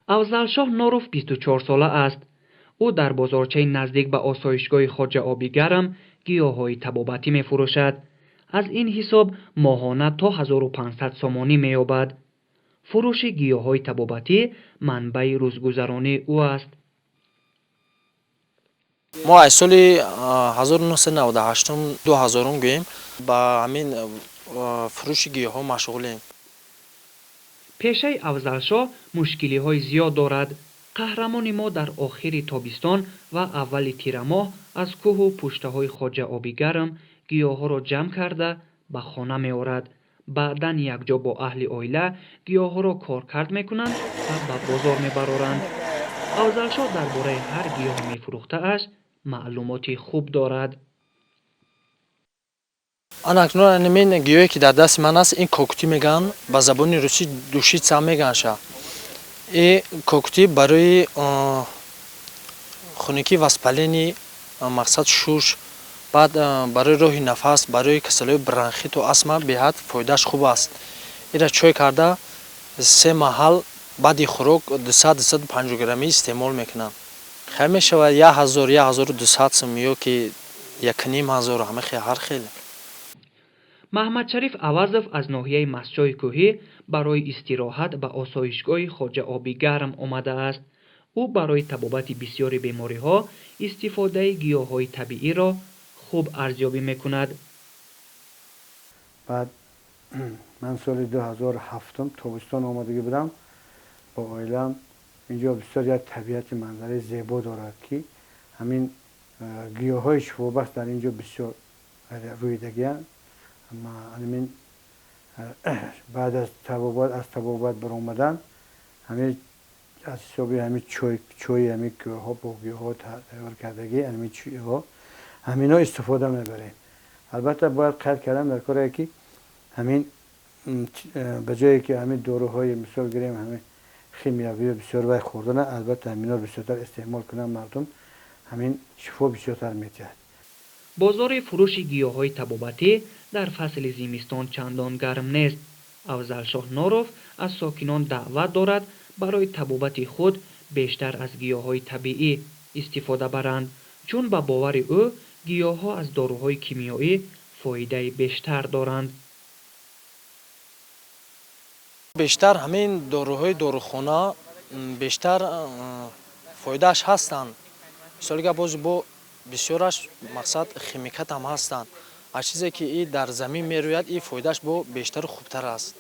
Афзалшоҳ Норов 24-сола аст. Ӯ дар бозорчаи наздик ба осоишгоҳи Хоҷа Оби Гарм гиёҳҳои табобатӣ мефурӯшад. Аз ин ҳисоб моҳона то 1500 сомонӣ меёбад. Фурӯши гиёҳҳои табобатӣ манбаи рӯзгузаронии ӯ аст. Мо аз соли 1998, 2000 гӯем, ба ҳамин фурӯши гиёҳҳо машғулем. Пешаи Афзалшоҳ мушкилиҳои зиёд дорад. Қаҳрамони мо дар охири тобистон ва аввали тирамоҳ аз кӯҳу пуштаҳои Хоҷа Оби Гарм гиёҳҳоро ҷамъ карда ба хона меорад. Баъдан якҷо бо аҳли оила гиёҳҳоро коркард мекунанд ва ба бозор мебароранд. Афзалшоҳ дар бораи ҳар гиёҳи мефурӯхтааш маълумоти хуб дорад. Ана акнун ҳамин гиёҳе, ки дар дасти ман аст, ин кокутӣ мегӯянд, ба забони русӣ душица мегӯянд. И кокутӣ барои хунукӣ, воспаление, мақсад, шуш, баъд барои роҳи нафас, барои касалиҳои бронхиту астма беҳад фоидааш хуб аст. Инра чой карда, се маҳал баъди хӯрок 200, 250 граммӣ истеъмол мекунанд. Хай, мешавад 1000, 1200 сум ё ки 1500, ҳама ҳар хел. Маҳмадшариф Авазов аз ноҳияи Мастчои Кӯҳӣ барои истироҳат ба осоишгоҳи Хоҷа Оби Гарм омадааст. Ӯ барои табобати бисёри бемориҳо истифодаи гиёҳҳои табииро хуб арзёбӣ мекунад. Баъд ман соли 2007 тобистон омадагӣ будам бо оилам. Инҷо бисёр як табиати манзараи зебо дорад, ки ҳамин гиёҳҳои шифобахш дар инҷо бисёр рӯидагианд. Ҳамин баъд аз табобат баромадан, ҳамин аз ҳисоби ҳамин чойи ҳамин гиёҳҳо, бо гиёҳҳо тайёр кардагӣ ҳамин чойҳо, ҳаминҳо истифода мебарем. Албатта, бояд қайд кардан дар коре, ки ҳамин ба ҷое ки ҳамин доруҳои, мисол гирем, ҳамин химиявиё бисёр вай хӯрдана, албатта, ҳаминҳоро бисёртар истеъмол кунанд мардум, ҳамин шифо бисёртар медиҳад. Бозори фурӯши гиёҳҳои табобатӣ дар фасли зимистон чандон гарм нест. Афзалшоҳ Норов аз сокинон даъват дорад, барои табобати худ бештар аз гиёҳҳои табиӣ истифода баранд, чун ба бовари ӯ гиёҳҳо аз доруҳои кимиёӣ фоидаи бештар доранд. Бештар ҳамин доруҳои дорухона бештар фоидааш ҳастанд. Мисоли гап, бози бо бисёраш, мақсад, химикатам ҳастанд. Аз чизе ки и дар замин мерӯяд, и фоидааш бо бештару хубтар аст.